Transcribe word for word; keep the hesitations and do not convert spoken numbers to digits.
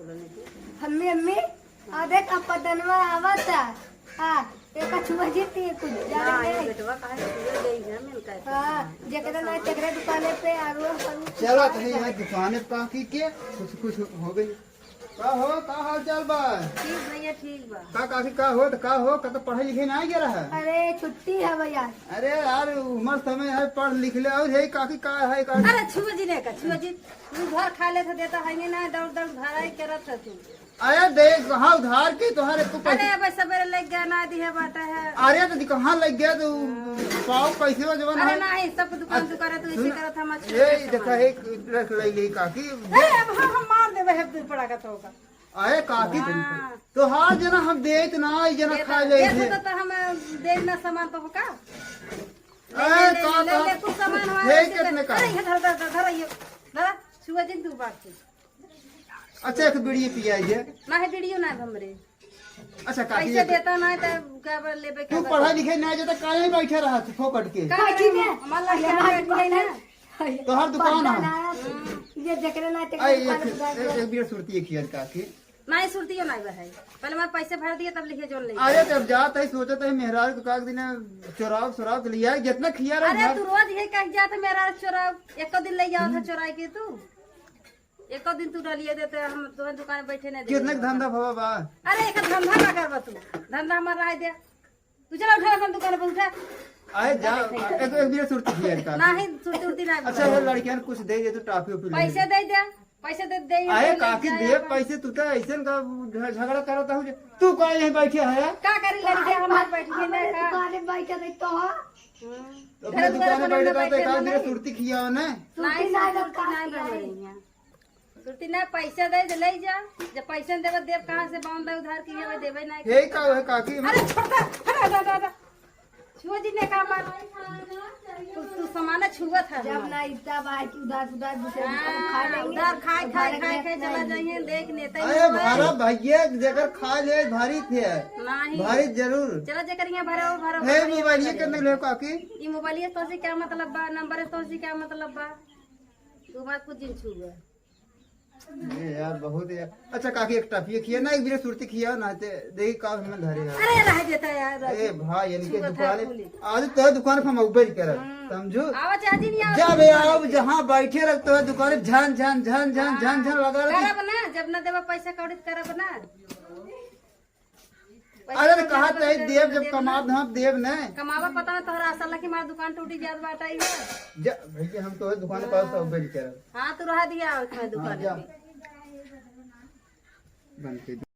अम्मी, अम्मी, आ देख, अब पदनवा आवता। हाँ, एका छुआ जीती है कुछ, जाने हाँ, ये नहीं। बेटवा काहे छुए गई है, मिल के? हाँ, जेकरे ना तेकरे दुकाने पे आलू हम चला, तो यहाँ दुकाने पे काकी के कुछ, कुछ हो गई। का हो, का हाल चाल बा? ठीक भैया, ठीक बा। का काकी, का हो, तो का हो, का तो पढ़े लिखे ना गया रहा? अरे, छुट्टी है भैया। अरे यार, उम्र समय है, पढ़ लिख ले। और हे काकी, का है, का? अरे, छुआ जी ने का, छुआ जी, तू घर खा ले तो देता है ना, दौड़ दौड़ घर आई करत है तू। अरे देख, कहाँ उधार के तोहरे को अरे, पैसे अब सवेरे लेके गया ना, दिहे बाटा है। अरे, तो कहाँ लग गया तू? पाव पैसे वो जवन अरे है। नहीं, सब दुकान अच्छा, दुकान है, तू ऐसे सुन, करत हम अच्छे ये से देखा, सामान। एक रख ले, ले काकी। अरे, अब हम, हम मार देबे, है दू पड़ा का तो होगा। अरे काकी, हाँ। तोहार जना हम देत ना, ई जना देत खा ना, ले देत थे। तो, तो हम देत ना सामान तो होगा। ले, अरे ले, ले, का, ले, का? ले, कुछ सामान हमारे हे से कितने का? अरे, ये धर, धर, धर, धर, ये धर, छुआ जिन दू बार से। अच्छा, एक बीड़ी पियाई दे। ना है, बीड़ियो ना है हमरे। अच्छा, काकी, पैसे ये देता ना है, तो क्या बोल लेबे, क्या तू बोल? पढ़ा लिखे ना जाता, काहे बैठे रहा तू फोकट के? का काकी करें? ने? हमार लड़का अरे, बैठ गए ना। तोहर दुकान है। ना, ये जकरे ना, तेकरे आई, दुकान एक, उधार एक, दे। एक बीड़ी सुरती एक ही काकी। नहीं, सुरतियो नहीं बा है। पहले हमारे पैसे भर दिए, तब लिखे जोन ले। अरे, तब जात है, सोचत है, मेहरारू के काक दिन चोराव, चोराव के लिया, जितना खिया रहा अरे, घर। तू रोज ये कह जात है, मेहरारू चोराव, एको दिन ले जाओ था हम्म। चोराई के तू। एको दिन तू डालिए देते, हम तुम्हें दुकान बैठे नहीं देते। कितने के धंधा भवा बा? अरे, एक धंधा ना करबा तू, धंधा हमार रह दे। तू चला उठा, अपन दुकान पर उठा। आए जा, एक, एक बीड़ी सुरती दिया का। नहीं, सुरती उरती नहीं अच्छा, बोला। ये लड़कियां कुछ दे दे, तू टाफी उफी ले पैसे ले। दे दे, पैसे दे दे, आए ले काकी जाए दे अपन। पैसे, तू तो ऐसे का झ-, झगड़ा करता हूँ। तू का यहीं बैठे है? का करी लड़कियां हमार बैठी है ना का? दुकान में बैठे नहीं तो। हम्म। अपने घर दुकान पर में अपने बैठे बैठे तो एक आध नहीं। बीड़ी सुरती खिया ना। सुरती नहीं, ना सुरती रखा नहीं है। बन रही है। सुरती ना, पैसा दे दे, ले जा। जब पैसा देबे, देब कहाँ से? बांध दे उधार की, हमें देबे ना। हे का, हे काकी, हम अरे छोड़ दे, हटा, हटा, हटा, हटा। छुआ जी ने का मार? तू, तू सामान छुआ था जब हमार। ना इतना बा कि उधार, उधार दूसरे हाँ, खा लेंगे। उधार खाए, खाए, उधार खाए, खाए चला जाइए, देख नेता ही अरे हुआ है। भरा भैया, जेकर खा ले, भारी थे। नहीं। भारी जरूर। चला जेकर यहाँ भरा, वो भरा, हे भरा, मोबाइल ये भरा। करने ले काकी। ये मोबाइल ये तो से क्या मतलब बा, नंबर है तो से क्या मतलब बा? तू बात कुछ जिन छुआ। ये यार, बहुत यार। अच्छा काकी, एक टफिया खिया ना, एक बीड़ी सुरती खिया ना, ते देखी का हमें धरे यार। अरे रह देता यार, रह ए दे। भाई, इनके छुआ था दुकान, बोले। आज तो दुकान पर हम उबे ही करब, हम्म। समझू? आवा चाची नहीं आवा, जा बे, दुकान आओ, पे। जहाँ बैठे रहते हो दुकान, झन, झन, झन, झन, झन, हाँ, झन लगा रहती। करब ना, जब ना देबा पैसा कौड़ी तो करब ना। अरे, तो कहा तय देब, जब कमाब ना देब ने। कमावा पता ना तोहरा असल कि हमार दुकान टूटी जात बाटा ई है। जा, भैया, हम तोहरे दुकान पर हाँ। सब बेच करब। हाँ, तू रह दिया हमारे हाँ, दुकान जा। पे। बंद कर दे।